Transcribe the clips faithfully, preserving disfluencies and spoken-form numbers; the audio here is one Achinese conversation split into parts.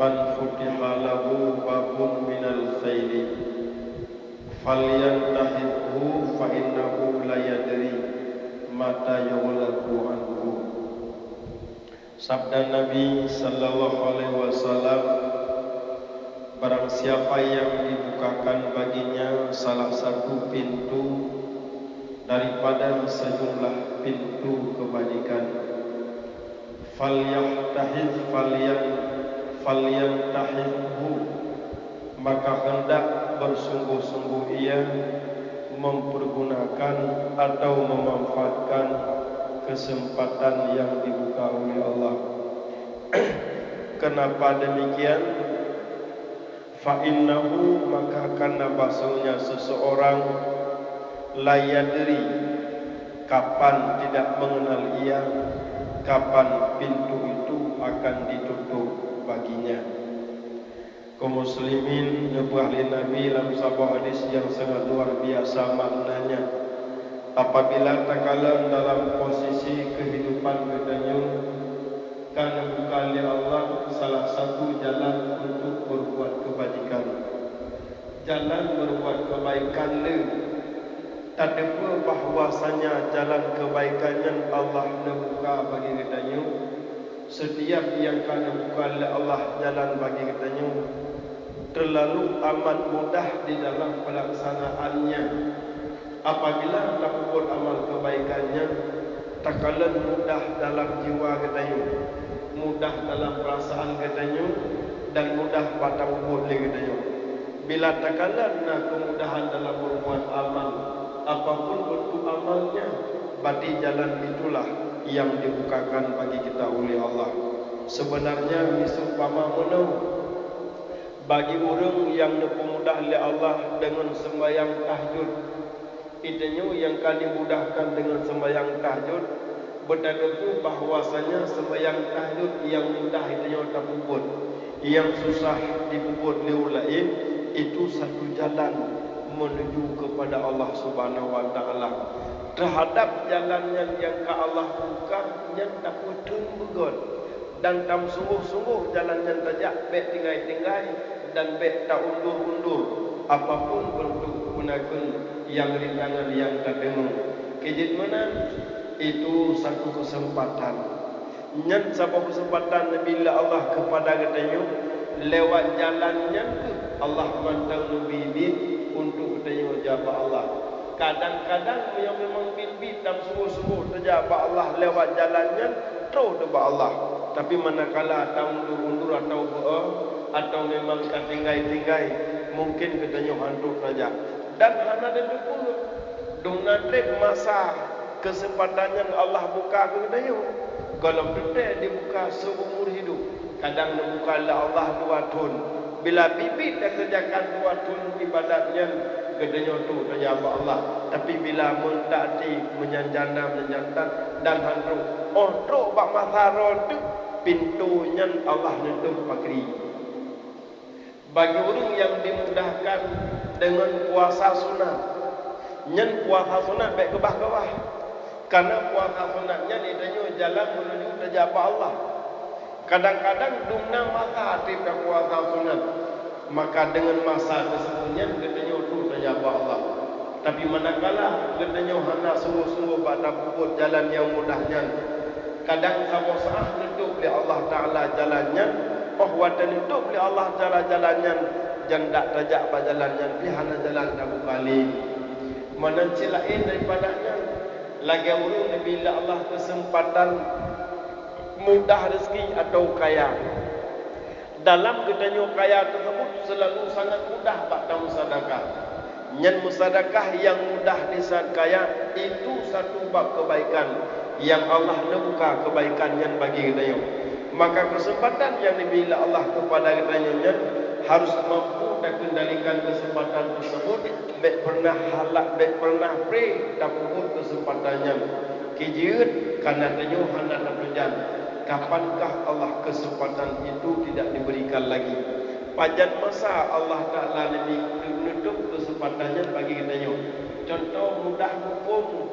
Man futiha lahu babun minal khairi, falyantahibhu, fa innahu la yadri mata yughlaqu anhu. Sabda Nabi sallallahu alaihi wasallam, barang siapa yang dibukakan baginya salah satu pintu daripada sejumlah pintu kebajikan, falyahtahidz, falyan-, falyantahidhu, maka hendak bersungguh-sungguh ia mempergunakan atau memanfaatkan kesempatan yang dibuka oleh Allah. Kenapa demikian? Fa innahu, maka karena bahsanya seseorang la yadri, kapan, tidak mengenal ia, kapan pintu itu akan ditutup baginya. Kaum muslimin, neupeugah lé Nabi lam saboh hadis nyang sangat luar biasa maknanya. Apabila takalon dalam posisi kehidupan geutanyoe, ka neubuka lé Allah salah satu jalan untuk berbuat kebajikan. Jalan berbuat kebaikan le. Tateupeue bahwasanya jalan kebaikan nyan Allah neubuka bagi geutanyoe. Setiap nyang ka neubuka lé Allah jalan bagi geutanyoe, terlalu amat mudah di dalam pelaksanaannya. Apabila tapeubuet amal kebaikan nyan, takalon mudah dalam jiwa geutanyoe, mudah dalam perasaan geutanyoe, dan mudah bak tapeubuet lé geutanyoe. Bila takalon na keumudahan dalam berbuat amal, apapun bentuk amalnya, berarti jalan itulah yang dibukakan bagi kita oleh Allah. Sebenarnya, miseumpama meunoe, bagi ureuëng nyang neupeumudah lé Allah deungon seumbahyang tahajud, geutanyoe nyang ka dimudahkan deungon seumbahyang tahajud, beuteupeue bahwasanya seumbahyang tahajud nyang mudah geutanyoe tapeubuet, nyang susah dipeubuet lé ureuëng laén, itu satu jalan menuju kepada Allah Subhanahu wa Taala. Terhadap jalan nyan nyang ka Allah buka, nyan tapeutheun beugöt. Dan tamsunggoh-sunggoh jalan nyan tajak, bék tinggai-tinggai dan bék taundur-undur apapun bentuk peunakeun nyang rintangan nyang tadeungoe. Keu jeuet meunan, itu satu keuseumpatan. Nyan saboh keuseumpatan neubri lé Allah keupada geutanyoe. Lewat jalan nyan kheueh Allah mantong neubiet-biet untuk geutanyoe jak bak Allah. Kadang-kadang meunyoe memang biet-biet dan sunggoh-sunggoh tajak bak Allah lewat jalan nyan, troh teuh bak Allah. Tapi manakala taundur-undur atau beu-, atau memang ka tinggai-tinggai, mungkin geutanyoe hantom tajak. Dan hana teupeue, dum na treb masa keuseumpatan nyang Allah buka keu geutanyoe. Gohlom teuntée dibuka seumur hidup. Kadang neubuka lé Allah dua thon. Bila biet-biet takeureujakan dua thon iébadat nyan, geutanyoe troh tajak bak Allah. Tapi bila meuntaati meunyan jana meunyan that dan han troh, óh trok bak masa droe teuk, pintoe nyan Allah neutôp pakri. Bagi ureuëng nyang dimudahkan deungon puasa sunat, nyan puasa sunat bék keubah-keubah. Karena puasa sunat nyan geutanyoe jalan menuju tajak bak Allah. Kadang-kadang dum na masa treb tapuasa sunat, maka deungon masa teuseubut nyan geutanyoe troh tajak bak Allah. Tapi manakala geutanyoe hana sunggoh-sunggoh bak tapeubuet jalan nyang mudah nyan, kadang saboh saát neutôp lé Allah Taala jalan nyan, óh watée neutôp lé Allah Taala jalan nyan, jan dak tajak bak jalan nyan pih hana jalan tabuka lé. Meunan cit laén daripada nyan, lagée ureuëng neubri lé Allah keuseumpatan mudah rezeki atau kaya. Dalam geutanyoe kaya teuseubut seulalu sangat mudah bak tameusadakah. Nyan meusadakah nyang mudah di saát kaya, itu satu bab keubaikan nyang Allah neubuka keubaikan nyan bagi geutanyoe. Maka keuseumpatan nyang neubri lé Allah keupada geutanyoe nyan harôh mampu takendalikan keuseumpatan teuseubut, bék peureunah halak, bék peureunah pré tapeubuet keuseumpatan nyan. Keu jeuet, kana tanyoe hana tateujan, kapankah Allah keuseumpatan itu tidak diberikan lagi? Pajan masa Allah Taala neubri, neutôp keuseumpatan nyan bagi geutanyoe? Cuntoh mudah muphom,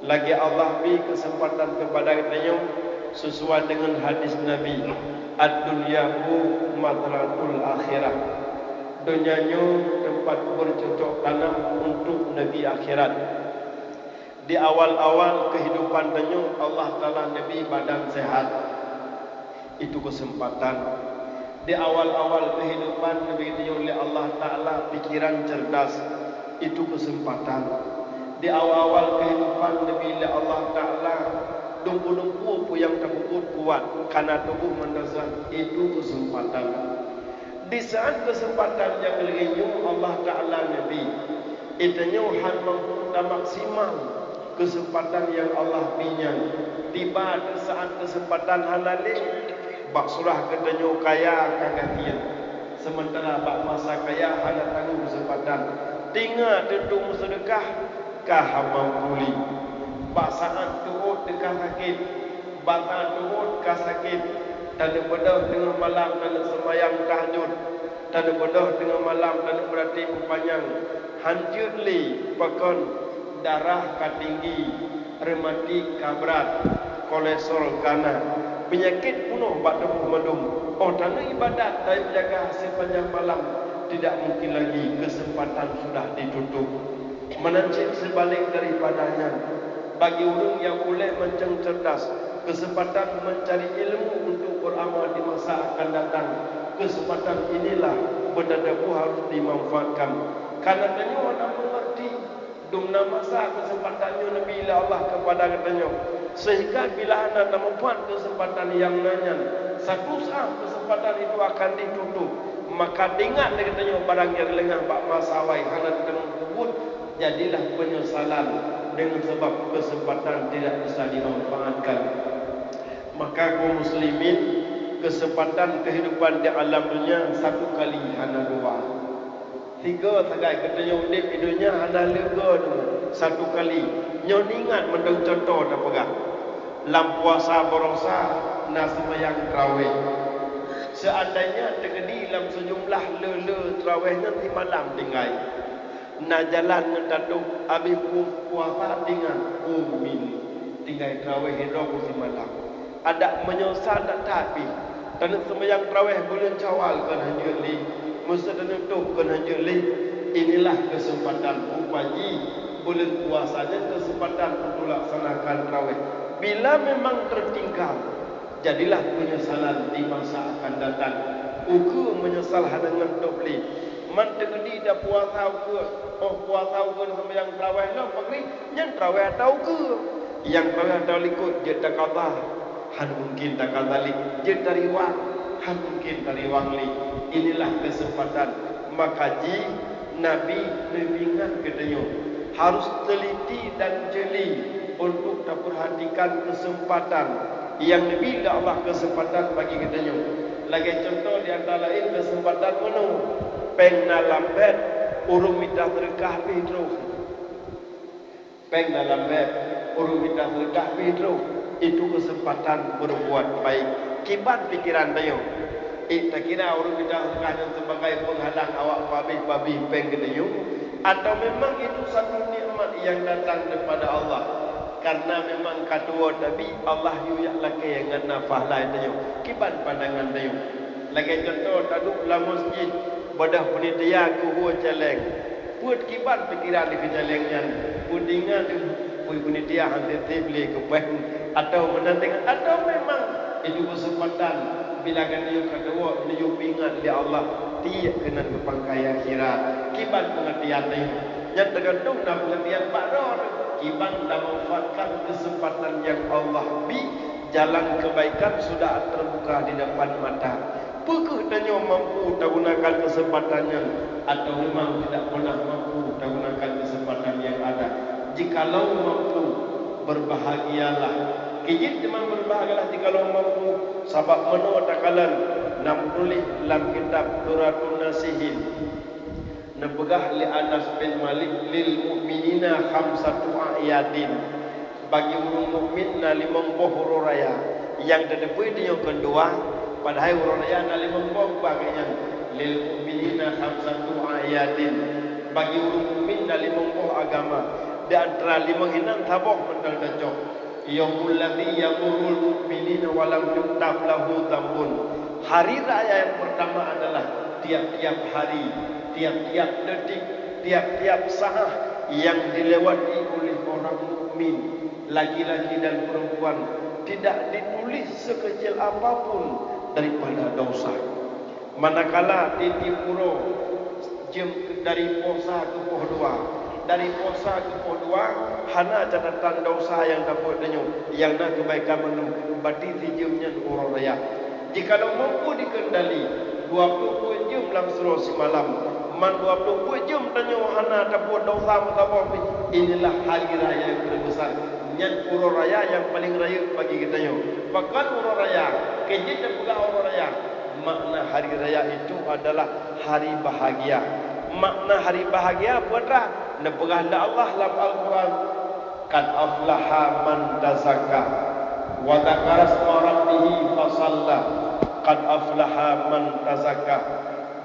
lagée Allah bri keuseumpatan keupada geutanyoe, sesuai deungon hadis Nabi, "Ad-dunya bu-, mazra'atul akhirah. Donya nyoe teumpat beucocok tanam untuk negeri akhirat. Di awal-awal keuhidupan tanyoe, Allah Taala neubri badan sehat. Itu keuseumpatan. Di awal-awal keuhidupan neubri tanyoe lé Allah Taala pikiran cerdas. Itu keuseumpatan. Di awal-awal keuhidupan neubri lé Allah Taala dumpeue-dumpeue peue nyang tapeubuet kuat, kana tuboh meudasan. Itu keuseumpatan. Di saat keuseumpatan nyang lagée nyoe Allah Taala neubri, geutanyoe hana mampu tamaksimal keuseumpatan nyang Allah bri nyan. Tiba di saat keuseumpatan hana lé, bak surah geutanyoe kaya ka gasien, seumeuntara bak masa kaya hana tanggong keuseumpatan. Tinga teuntu meuseudeukah, ka hana mampu lé. Bak saat teuôt teuka sakét, bak saat teuôt ka sakét, taneuk beudôh teungoh malam taneuk seumayang tahajud, taneuk beudôh teungoh malam taneuk beurati peupanyang, hanjeuet lé pakon darah ka tinggi, reumatik ka brat, kolesterol ka na, peunyakét peunoh bak tuboh mandum. Óh taneuk ibadat, taneuk jaga seupanjang malam, tidak mungkin lagi, keuseumpatan sudah ditutup. Meunan cit seubalek daripada nyan, bagi ureuëng nyang ulée mancang cerdas, keuseumpatan meucari ilmu untuk beuramal di masa akan datang, keuseumpatan inilah beuteupeue harôh dimanfaatkan. Kareuna tanyoe hana meumeungerti, dum na masa keuseumpatan nyoe neubri lé Allah keupada geutanyoe, seuhingga bila hana tamanfaat keuseumpatan nyang na nyan, satu saat keuseumpatan itu akan ditutup. Maka teuingat lé geutanyoe barang nyang leungah bak masa awai hana teumeung peubuet, jadilah peunyesalan deungon sabab keuseumpatan tidak bisa dimanfaatkan. Maka kaum muslimin, keuseumpatan keuhidupan di alam dunia satu kali hana dua. Sigoe sagai geutanyoe udeb di dunia hana leugoe dua, satu kali. Nyoe ingat mantong cuntoh tapeugah. Lam puasa barosa na seumayang traweh. Seandainya teukeudi lam seujumlah le-le traweh nyan simalam tinggai, na jalan ngon tatoh habéh pu-, puasa tinggai, umin, tinggai traweh sidroe simalam. Adak meunyoe sa that-that pih, taneuk seumayang traweh buleuen Syawal kon hanjeuet lé, meuseu taneuk toh kon hanjeuet lé. Inilah keuseumpatan rupa jih buleuen puasa nyan keuseumpatan untuk laksanakan traweh. Bila memang tertinggal, jadilah peunyesalan di masa akan datang. Ukeue meunyeusal hana ngon tob lé. Man teukeudi tapuasa ukeue, óh puasa ukeue seumayang traweh lom maghrib, nyan traweh atau ukeue. Nyang traweh atau likot jeuet takada, hana mungkin takada lé. Jeuet tariwang, hana mungkin tariwang lé. Inilah keuseumpatan. Maka jih Nabi meupeuingat geutanyoe harôh teliti dan jeli untuk tapeurhatikan keuseumpatan nyang neubri lé Allah keuseumpatan bagi geutanyoe. Lagée cuntoh di antara laén keuseumpatan meunoe, péng na lam bét, ureuëng mita seudeukah pih troh. Péng na lam bét, ureuëng mita seudeukah pih troh. Itu keuseumpatan beureubuat baik. Kiban pikeran tanyoe. Ék takira ureuëng mita seudeukah nyan sibagai peunghalang awak peuhabéh-peuhabéh péng geutanyoe? Atawa memang itu satu nikmat nyang datang daripada Allah? Kareuna memang ka tuwoe tabri, Allah yue jak lakée ngon nafah laén tanyoe. Kiban pandangan tanyoe? Lagée cuntoh, taduek lam meuseujid, beudôh peunitia geuhue céléng. Peuet kiban pikeran di keucaleng nyan, peudingat peunitia hana teutab lé keu péng, atawa meunan teuingat, atawa memang itu keuseumpatan bila geutanyoe ka tuwoe neuyue peuingat lé Allah tiek keunan geupangkai akhirat. Kiban peungeurtian nyoe? Nyan teugantung na peungeurtian bak droe kiban tamanfaatkan keuseumpatan nyang Allah bri, jalan keubaikan sudah teubuka di depan mata. Peu kheueh tanyoe mampu tagunakan keuseumpatan nyan, atawa memang tidak pernah mampu tagunakan keuseumpatan nyang ada? Jikalau mampu, beurbahagialah. Kijeuet teuma beurbahagialah jikalau mampu, sabab meunoe takalon na meutuléh lam kitab Durratun Nasihin. Neupeugah lé Anas bin Malik, "Lil mu'minina khamsatu a'yadin." Bagi ureuëng mukmin na limong boh uroe raya. Nyang tateupeue tanyoe kon dua, padahai uroe raya na limong boh bak nyan. "Lil mu'minina khamsatu a'yadin." Bagi ureuëng mukmin na limong boh agama. Di antara limong hinan saboh mantong tacok. "Yaumul ladzi yadurrul mu'minina wa lam yuktab lahu dzambun." Hari raya yang pertama adalah tiap-tiap hari, tiap-tiap detik, tiap-tiap saat yang dilewati oleh orang mukmin, laki-laki dan perempuan, tidak ditulis sekecil apapun daripada dosa. Manakala tiep-tiep uroe jeuem dari posa keu poh dua, dari posa keu poh dua, hana catatan dosa nyang tapeuet tanyoe, nyang na keubaikan mandum, berarti sijeuem nyan uroe raya. Jikalau mampu dikeundali, dua ploh peuet jeuem lam sidroe simalam, man dua ploh peuet jeuem tanyoe hana tapeuet dosa meusaboh pih, inilah hari raya yang paling besar. Nyan uroe raya nyang paleng rayeuk bagi geutanyoe. Pakon uroe raya? Keu jeuet tapeugah uroe raya, makna hari raya itu adalah hari bahagia. Makna hari bahagia peue treuk? Neupeugah lé Allah lam Al-Quran, "Qad aflaha man tazakka, wa dzakara isma rabbih fa shalla. Qad aflaha man tazakka."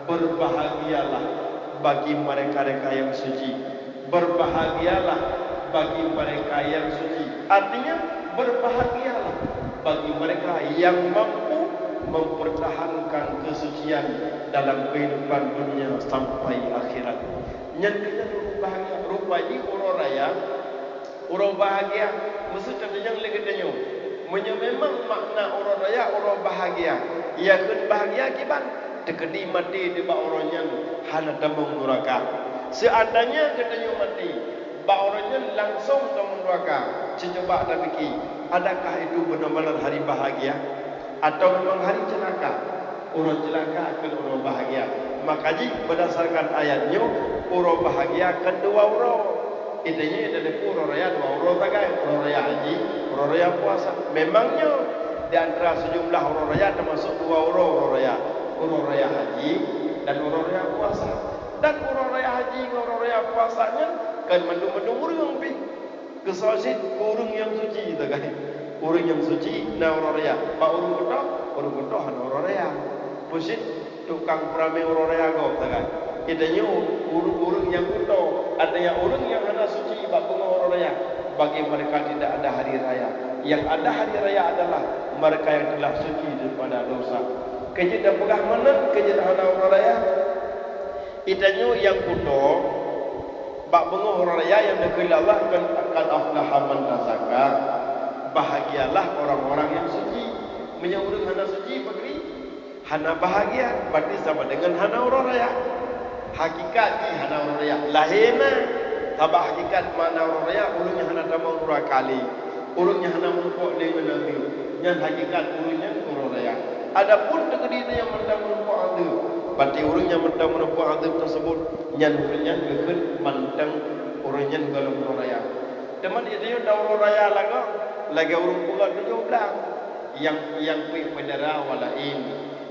Berbahagialah bagi mereka-reka yang suci. Berbahagialah bagi mereka yang suci. Artinya, berbahagialah bagi mereka yang mampu mempertahankan kesucian dalam kehidupan dunia sampai akhirat. Nyan keuh nyan ureueng bahagia. Rupa jih uroe raya, uroe bahagia, meuseuti tanyong lé geutanyoe. Meunyoe memang makna uroe raya uroe bahagia, ya kheun bahagia kiban? Teukeudi maté nibak uroe nyan hana tamong nuraka. Seuandainya geutanyoe maté bak uroe nyan langsong tamong nuraka, cuba tapike, adakah itu benar-benar hari bahagia? Atawa memang hari ceulaka? Uroe ceulaka keu uroe bahagia. Maka jih, berdasarkan ayat nyoe, uroe bahagia kan dua uroe. Intinya, dan itu uroe raya dua uroe sagai, uroe raya haji, uroe raya puasa. Memang nyoe, di antara sejumlah uroe raya termasuk dua uroe, uroe raya, uroe raya haji dan uroe raya puasa. Dan uroe raya haji ngon uroe raya puasa nyan kan mandum-mandum ureueng pih. Keusoe cit ureueng nyang suci sagai. Ureueng nyang suci na uroe raya. Bak ureueng kuto, ureueng kuto hana uroe raya. Peue cit tukang peuramé uroe raya gob sagai. Geutanyoe ureueng-ureueng nyang kuto, artinya ureueng nyang hana suci bak beungoh uroe raya, bagi mereka tidak ada hari raya. Yang ada hari raya adalah mereka yang telah suci daripada dosa. Keu jeuet tapeugah meunan, keu jeuet hana uroe raya. Geutanyoe nyang kuto, bak beungoh uroe raya nyang neukheun lé Allah kan, "Qad aflaha man tazakka." Bahagialah orang-orang yang suci. Meunyoe ureueng hana suci, pakri? Hana bahagia, berarti sama dengan hana uroe raya. Hakikat jih hana uroe raya. Lahé na, sabab hakikat makna uroe raya, ureueng nyang hana tamong dua kali. Ureueng nyang hana meurumpok lé ngon Nabi, nyan hakikat ureueng nyan uroe raya. Adapun teukeudi nyang mantong meurumpok azeub, berarti ureueng nyang mantong meurumpok azeub tersebut, nyan ureueng nyan geukheun mantong ureueng nyan gohlom uroe raya. Teuma di tanyoe uroe raya lagoe, lagèe ureueng peugöt tujoh blah, nyang, nyang peuék bendera awak laén.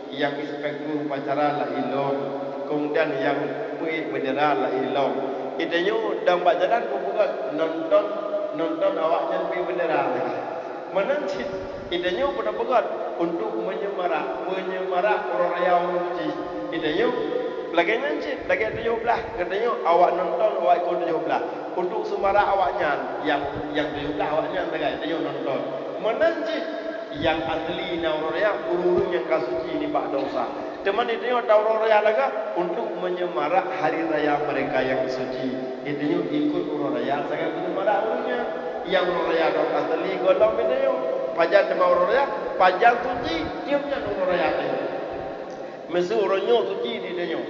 Nyang inspektur upacara laén lom, keumudian nyang peuék bendera laén lom. Geutanyoe dan bak jalan peupeugöt nonton, nonton awaknyan peuék bendera lagèe. Meunan cit, geutanyoe peunoh peugöt untuk menyemarak, menyemarak uroe raya ureueng suci. Geutanyoe lagèe nyan cit, lagèe tujoh blah, geutanyoe awak nonton awak ikot tujoh blah. Untuk seumarak awaknyan, nyang, nyang tujoh blah awaknyan lagèe geutanyoe nonton. Meunan cit, nyang asli na uroe raya ureueng-ureueng nyang ka suci nibak desya. Teuma geutanyoe ta uroe raya lagèe untuk menyemarak hari raya mereka yang suci. Geutanyoe ikot uroe raya sagai menyemarak ureueng nyan. Nyang uroe raya dong asli gohlom geutanyoe. Pajan teuma uroe raya, pajan suci, jeuem nyan uroe raya teuh. Meuseu uroe nyoe suci di tanyoe.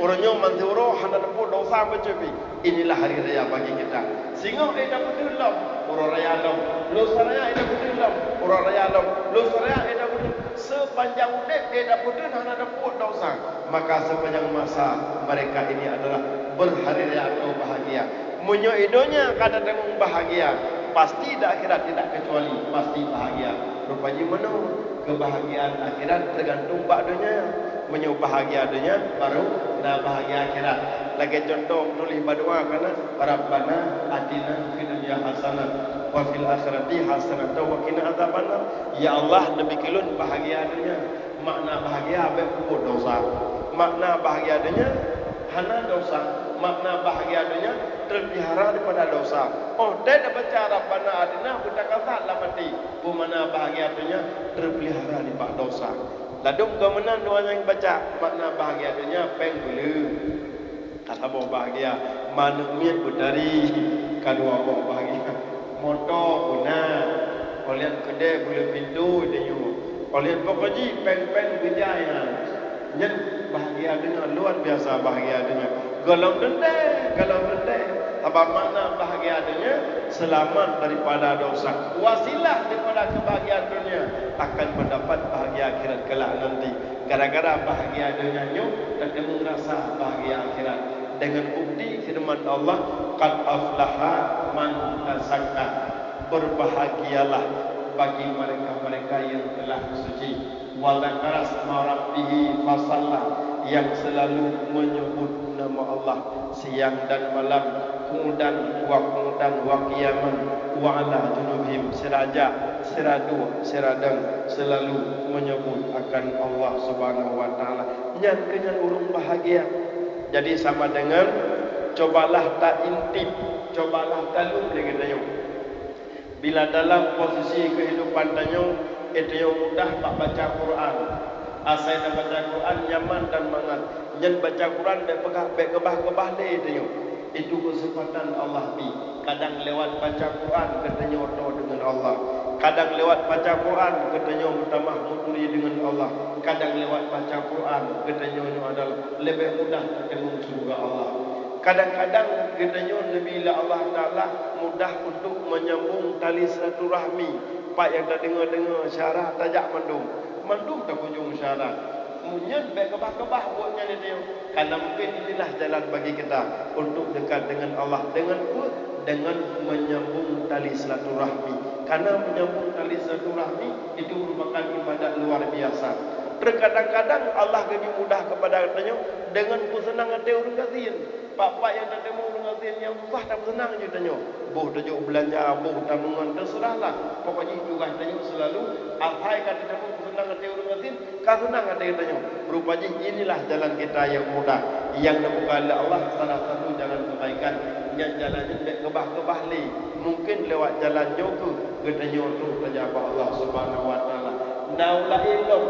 Uroe nyoe mantong uroe hana teupeu desya meucubit. Inilah hari raya bagi kita. Singoh ék tapeuteun lom, uroe raya lom. Lusa raya ék tapeuteun lom, uroe raya lom. Lusa raya ék tapeuteun. Sepanjang udép ék tapeuteun hana teupeu desya. Maka sepanjang masa mereka ini adalah berhari raya atau bahagia. Meunyoe i donya ka tadeungoe bahagia, pasti di akhirat tidak kecuali pasti bahagia. Rupajih meunoe, kebahagiaan akhirat tergantung bak donya. Meunyoe bahagia donya, baru na bahagia akhirat. Lagèe contoh tuléh bak doa kana, "Rabbana atina fid dunya hasanah, wa fil akhirati hasanah, wa qina adzabannar." Ya Allah, neubri keu lôn bahagia donya. Makna bahagia bèk peubuet desya. Makna bahagia donya hana desya. Makna bahagia donya teupeulihara daripada desya. Óh teubaca Rabbana atina beutakasah lam até. Peue makna bahagia donya teupeulihara nibak desya. Ladôm keu meunan doa nyang baca, makna bahagia donya péng buleuen, ka saboh bahagia, manök miet beutari, ka dua boh bahagia, moto beuna, óh lheueh keudè buleuen pintoe tanyoe, óh lheueh pokok jih péng-péng beujaya. Nyan bahagia donya, luar biasa bahagia donya. Golom teuntèe, golom teuntèe. Sabab makna bahagia donya, selamat daripada dosa. Wasilah daripada kebahagiaan dunia akan mendapat bahagia akhirat kelak nanti. Gara-gara bahagia donya nyoe, tateumèe rasa bahagia akhirat. Dengan bukti firman Allah, "Qad aflaha man tazakka." Berbahagialah bagi mereka-mereka yang telah suci. "Wa dzakara isma rabbih fa shalla," yang selalu menyebut nama Allah siang dan malam, qu'udan wa qu'udan wa qiyaman wa 'ala junubihim, siraja, siraduek, siradang, selalu menyebut akan Allah Subhanahu wa Ta'ala. Nyan keuh nyan ureueng bahagia. Jadi sama dengan cobalah taintip, cobalah taleueb lé geutanyoe. Bila dalam posisi keuhidupan tanyoe, eh, tanyoe mudah bak baca Quran. Asai tabaca Quran nyaman dan mangat. Nyan baca Quran bèk peugah, bèk keubah-keubah lé tanyoe. Itu keuseumpatan Allah bi. Kadang lewat baca Quran geutanyoe toe deungon Allah. Kadang lewat baca Quran geutanyoe meutamah meuturi deungon Allah. Kadang lewat baca Quran geutanyoe nyoe adalah leubeh mudah tateumèe syeuruga Allah. Kadang-kadang geutanyoe neubi lé Allah Taala mudah untuk menyambung tali silaturahmi. Pat nyang tadeungoe-deungoe syara tajak mandum, mandum takunjung syara. Meunyoe bèk keubah-keubah buet nyan lé tanyoe, karena mungkin inilah jalan bagi kita untuk dekat dengan Allah. Dengan peue? Dengan menyambung tali silaturahmi. Karena menyambung tali silaturahmi itu merupakan ibadat luar biasa. Terkadang-kadang Allah geubri mudah kepada geutanyoe dengan peuseunang até ureueng gasien. Pat-pat nyang tateumèe ureueng gasien nyang susah tapeuseunang jih tanyoe. Boh tajok beulanja, boh tameungon, teuseurahlah. Pokok jih tugaih tanyoe seulalu, asai ka tateumèe peuseunang até ureueng gasien, ka seunang até tanyoe. Rupa jih inilah jalan kita yang mudah, yang dibuka oleh Allah salah satu jalan kebaikan. Nyan jalan nyan bèk keubah-keubah lé. Mungkin lewat jalan nyoe keuh geutanyoe troh tajak bak Allah Subhanahu wa Taala. Na ulèe lom.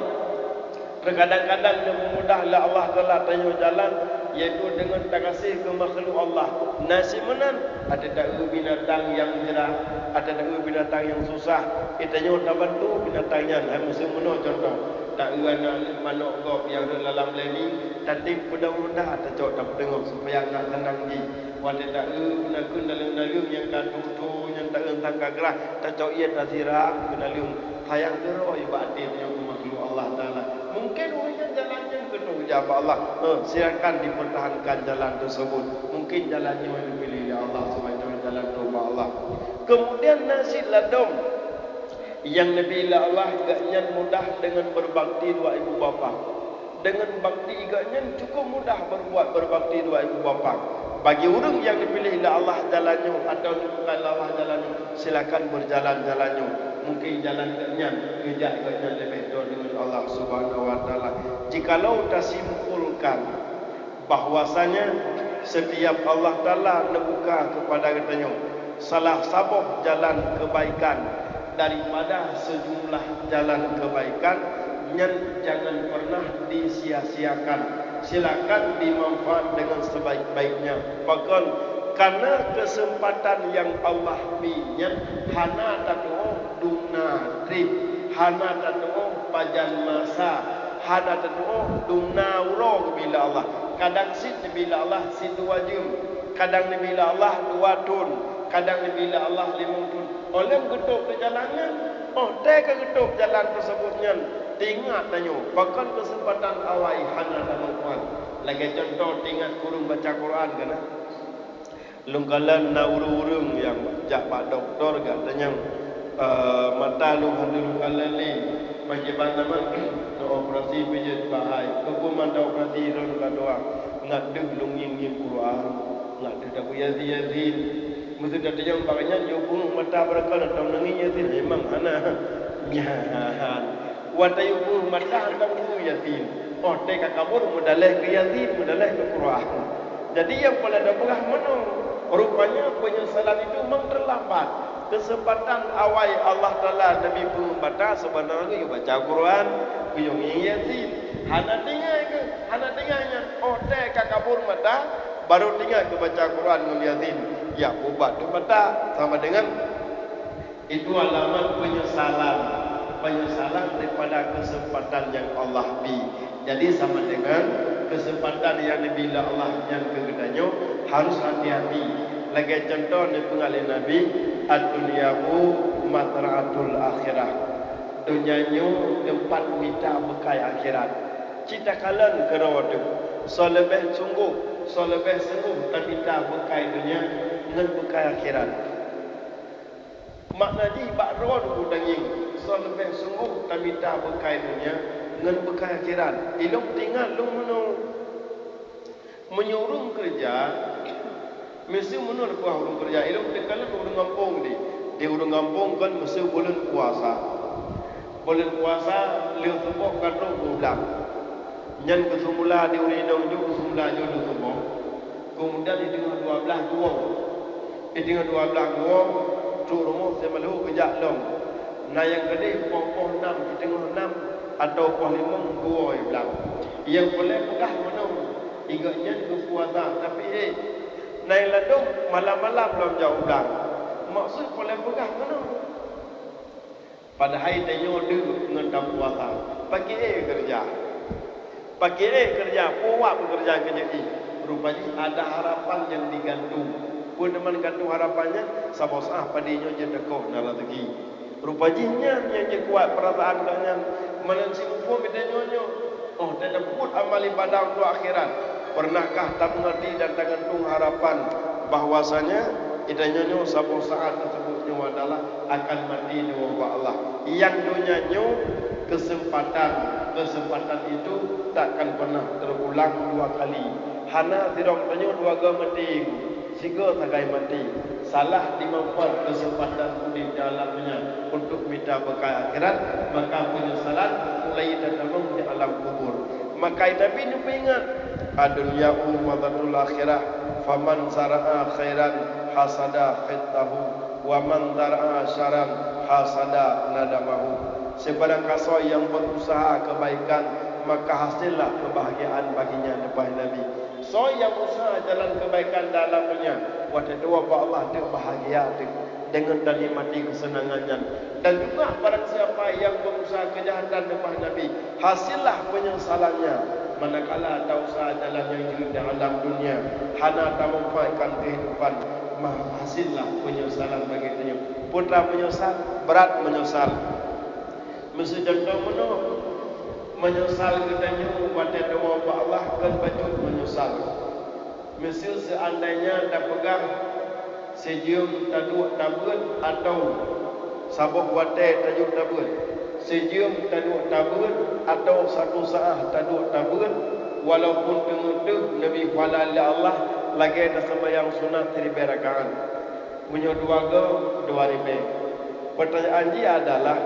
Terkadang-kadang neupeumudah lé Allah Taala tanyoe jalan, yaitu deungon tagaséh keu makhluk Allah. Na cit meunan, até taeu binatang nyang jrah, até taeu binatang nyang susah, eh, tanyoe tabantu binatang nyan. Hai miseu meunoe cuntoh, taeu aneuk manok gob nyang rhot lam leni, tatem peudong honda tacok tapeuteungoh supaya ngat seunang jih. Watèe taeu nakheun naleueng-naleueng nyang ka tutoe nyan taeu tangka grah, tacok ié tasiram keu naleueng. Sayang keudroe bak até tanyoe keu makhluk Allah Taala. Mungkin ureueng nyan jalan nyan keunoe jak bak Allah. Eh, silakan dipertahankan jalan tersebut. Mungkin jalan nyoe neupiléh lé Allah sebagai jalan troh bak Allah. Kemudian na cit ladôm nyang neubi lé Allah, geuh nyan mudah deungon beubakti dua ibu bapa. Deungon bakti geuh nyan cukup mudah berbuat beubakti dua ibu bapa. Bagi ureueng nyang neupiléh lé Allah jalan nyoe atawa neubuka lé Allah jalan nyoe, silakan berjalan jalan nyoe. Mungkin jalan geuh nyan geujak geuh nyan leubeh toe deungon Allah Subhanahu wa Taala. Jikalau tasimpulkan bahwasanya setiap Allah Taala neubuka kepada geutanyoe salah saboh jalan kebaikan daripada sejumlah jalan kebaikan, nyan jangan pernah disia-siakan. Silakan dimanfaat dengan sebaik-baiknya. Pakon? Karena kesempatan yang Allah bri nyan hana tatu'oh dum na treb, hana tatu'oh pajan masa, hana tatu'oh dum na uroe geubri lé Allah. Kadang cit neubi lé Allah sidua jeuem, kadang neubi lé Allah dua thon, kadang neubi lé Allah limong thon. Óh lheueh geutôb keu jalan nyan, óh tée ka geutôb jalan teuseubut nyan, teuingat tanyoe, pakon keuseumpatan awai hana tamanfaat. Lagée cuntoh, teuingat kureueng baca Quran kana? Lôn kalon na ureuëng-ureuëng nyang jak bak dokto, geutanyong, "Eh, mata lôn hana lôn kalon lé, pakriban na neuoperasi pih jeuet bahai. Keupeue mantong operasi lôn ka tuha, ngat deuh lôn ngieng-ngieng Quran, ngat deuh tapeue Yasin-Yasin." Meuseuti tanyong bak nyan, yue peungeuh mata barangkapeue, hantom neungieng Yasin, memang hana. Nyan, watée yue peungeuh mata hantom neungieng Yasin, óh tée ka kabur meudaleh keu Yasin, meudaleh keu Quran. Jadi, nyang peue lé tapeugah meunoe, rupanya penyesalan itu memang terlambat. Kesempatan awai Allah Taala neubi peungeuh mata, sebenarnya yue baca Quran, Kuyong Yasin. Hana tinggai keuh, hana tinggai nyan. Oh, tée ka kabur mata, baru tinggai keu baca Quran ngon Yasin. Ya, ubat tu mata sama dengan itu alamat penyesalan. Penyesalan daripada kesempatan yang Allah bri. Jadi sama dengan kesempatan yang dibri lé Allah nyan keu geutanyoe harus hati-hati. Lagée contoh neupeugah lé Nabi, "Ad-dunya mazra'atul akhirah." Donya nyoe teumpat mita beukai akhirat. Cit takalon keudroe teuh, soe leubeh sunggoh, soe leubeh sunggoh tamita beukai donya ngon beukai akhirat. Makna jih bak droe teuh tangieng, soe leubeh sunggoh tamita beukai donya ngon beukai akhirat. Ilong teuingat lôn meunoe. Meunyoe ureuëng keureuja, miseue meunoe kuah ureuëng keureuja, ilong teukalon ureuëng gampông di. Di ureuëng gampông kon miseue buleuen puasa. Buleuen puasa lheueh suboh ka trok dua blah. Nyan geuseumula di ureuëng inong jih, geuseumula jih lheueh suboh. Keumudian di teungoh dua blah guwong. Di teungoh dua blah guwong, trok rumoh si malhô geujak lom. Na nyang keudeh poh-poh nam, di teungoh nam, atawa poh limong guwoe blang. Nyang peureulée peugah meunoe, Ingat nyan geupuasa, tapi, eh, nai ladôm malam-malam lom jak u blang. Maksud peureulée peugah keunoe. Padahai tanyoe deuek ngon tapuasa. Pakri keureuja? Pakri keureuja? Peue wak peukeureuja keu nyan jih? Rupa jih ada harapan nyang digantung. Peue teuma gantung harapan nyan? Saboh saát padé nyoe jeuet teukoh na raseuki. Rupa jih nyan nyang jeuet kuat peurasaan geuh nyan. Meunan cit muphom geutanyoe nyoe, oh, teupeubeuet amal ibadah untuk akhirat. Pernahkah tameungerti dan tagantung harapan bahwasanya geutanyoe nyoe saboh saát teuseubut nyoe adalah akan maté nyoe bak Allah? Nyang donya nyoe keuseumpatan, keuseumpatan itu takkan pernah teurulang dua kali. Hana sidroe tanyoe dua goe maté. Sigoe sagai maté, salah dimanfaat keuseumpatan udeb di alam nyoe untuk mita beukai akhirat, maka peunyesalan mulai tatamong di alam kubur. Maka Nabi neupeuingat, "Ad-dunya mazra'atul akhirah, faman zara'a khairan hasada khittahu, wa man zara'a syarran hasada nadamahu." Sibarang gasoe nyang beurusaha keubaikan, maka hasillah keubahgiaan baginya, neupeuingat Nabi. Soe nyang useuha jalan keubaikan dalam donya, watée tuwoe bak Allah teuk bahgia teuk deungon tanikmati keuseunangan nyan. Dan juga barang siapa nyang berusaha keujahatan, neupeuingat Nabi, hasillah peunyesalannya manakala tauseuha jalan nyang jeuet di alam donya, hana tamanfaatkan keuhidupan, mah hasillah peunyesalan bagi tanyoe. Peue teuma meunyeusal, brat meunyeusal. Miseue contoh meunoe, meunyeusal geutanyoe watée tuwoe bak Allah kon bacut meunyeusal. Miseue seuandainya tapeugah sijeuem taduek tabeuet atawa saboh watée taduek tabeuet, sijeuem taduek tabeuet atawa sapeue saát taduek tabeuet, walaupun teungeuteuh neubri pahala lé Allah lagée taseumayang sunat siribée rakaat. Meunyoe dua goe, dua ribée. Peutanyaan jih adalah,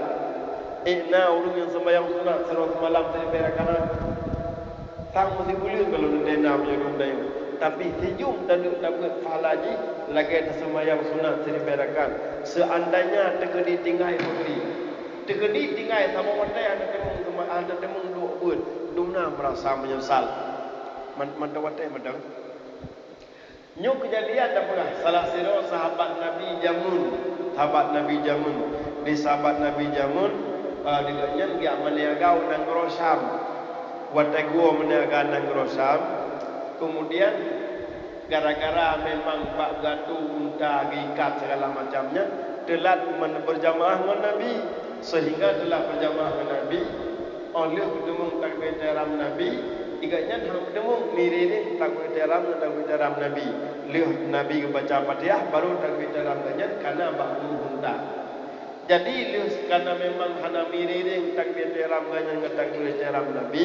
ék na ureuëng nyang seumayang sunat sidroe seumalam siribée rakaat? Sang meusibuleuen kalau teuntée na meunyoe dum dayeuh. Tapi sijeuem taduek tabeuet pahala jih lagée taseumayang sunat siribée rakaat. Seuandainya teukeudi tinggai peubri, teukeudi tinggai saboh watée hana teumong, hana teumong duek beuet, dum na meurasa meunyeusal. Man-, mantong watée mantong. Nyoe keujadian tapeugah salah sidroe sahabat Nabi jameun, sahabat Nabi jameun. Di sahabat Nabi jameun, eh, di gobnyan geujak meuniaga u nanggroe Syam. Watée geuwoe meuniaga nanggroe Syam, keumudian gara-gara memang bak gatu unta geuikat segala macam nyan, teulat men-, beujamaah ngon Nabi, seuhingga teulat beujamaah ngon Nabi. Óh lheueh geudeungoe takbiratul ihram Nabi, di gobnyan hana geudeungoe miré-ré takbiratul ihram ngon takbiratul ihram Nabi. Lheueh Nabi geubaca Fatihah, baru takbiratul ihram gobnyan kana bak guruh unta. Jadi, lheueh kana memang hana miré-ré takbiratul ihram gobnyan ngon takbiratul ihram Nabi,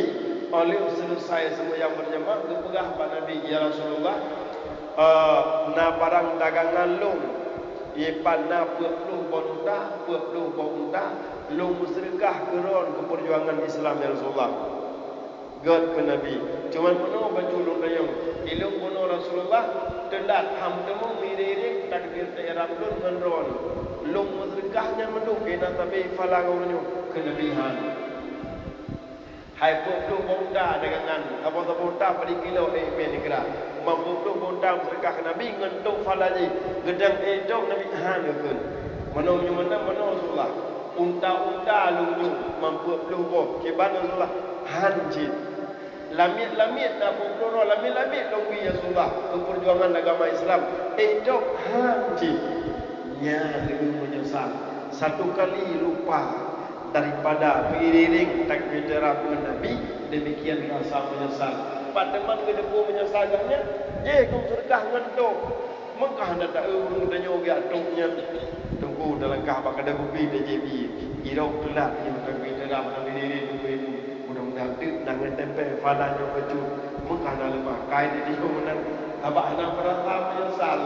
óh lheueh seuleusai seumayang beujamaah geupeugah bak Nabi, "Ya Rasulullah, eh, na barang dagangan lôn, ié pat na peuet ploh boh unta, peuet ploh boh unta, lôn meuseudeukah keu droen keu peujuangan Islam, ya Rasulullah." Gét keu Nabi, "Cuman bunoe bacut lôn tanyong, ilôn bunoe Rasulullah teulat hana teumong miré-ré takbiratul ihram lôn ngon droen. Lôn meuseudeukah nyan mandum keu na sabe pahala geuh nyoe?" Kheun Nabi, "Han." Hai peuet ploh boh unta dagangan, saboh-saboh unta padum kilo ék mè neugrak. Limong ploh boh unta meuseudeukah keu Nabi ngon tôb phala jih. Geudang ék tôb Nabi han geukheun. Meunoe nyoe meunan meunoe Rasulullah. Unta-unta lôn nyoe limong ploh boh, kiban Rasulullah han cit. Lamiet-lamiet na peuet ploh droe, lamiet-lamiet lôn bri ya Rasulullah keu peujuangan agama Islam. Ék tôb han cit. Nyan lagèe meunyeusal. Satu kali lupa daripada peuiring-iring takbir ihram ngon Nabi, demikian rasa meunyeusal. Pat teuma geuteupeue meunyeusal gobnyan, jih keu seudeukah ngon tôb. Meukah na taeu ureueng tanyoe geujak tôb nyan. Teungku talangkah bak keude kupi tajép ié. Irok teulat nyoe takbir ihram ngon diri-diri teungku ilmu. Mudah-mudahan teuk na ngon tempé phala nyoe bacut. Meukah na leumah kai di diyoe meunan. Sabab hana meurasa meunyeusal.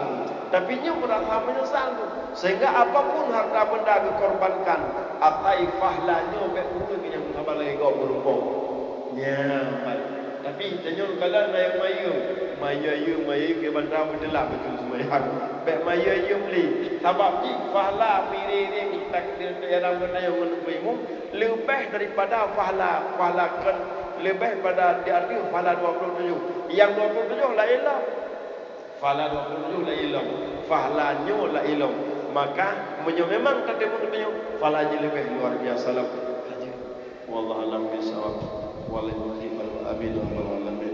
Tapi nyoe meurasa meunyeusal tu. Sehingga apapun harta benda geukorbankan, asai phala nyoe bèk ureueng nyang haba lagèe gob meurumpok. Nyan. Tapi tanyoe kadang na nyang mayeuem, mayeuem-mayeuem keu banda beuteulah beutôi seumayang. Bèk mayeuem-mayeuem lé. Sabab jih phala peuiring-iring takbir ihram geutanyoe ngon makmum leubeh daripada phala, phala kon leubeh pada di ateueh phala dua puluh tujoh. Nyang dua puluh tujoh laén lom. Phala dua puluh tujoh laén lom. Phala nyoe laén lom. Maka meunyoe memang tateumeung tanyoe, phala jih leubeh luar biasa lom. Wallahu a'lam bishawab. Wallahu a'lam. Amin ya rabbal alamin.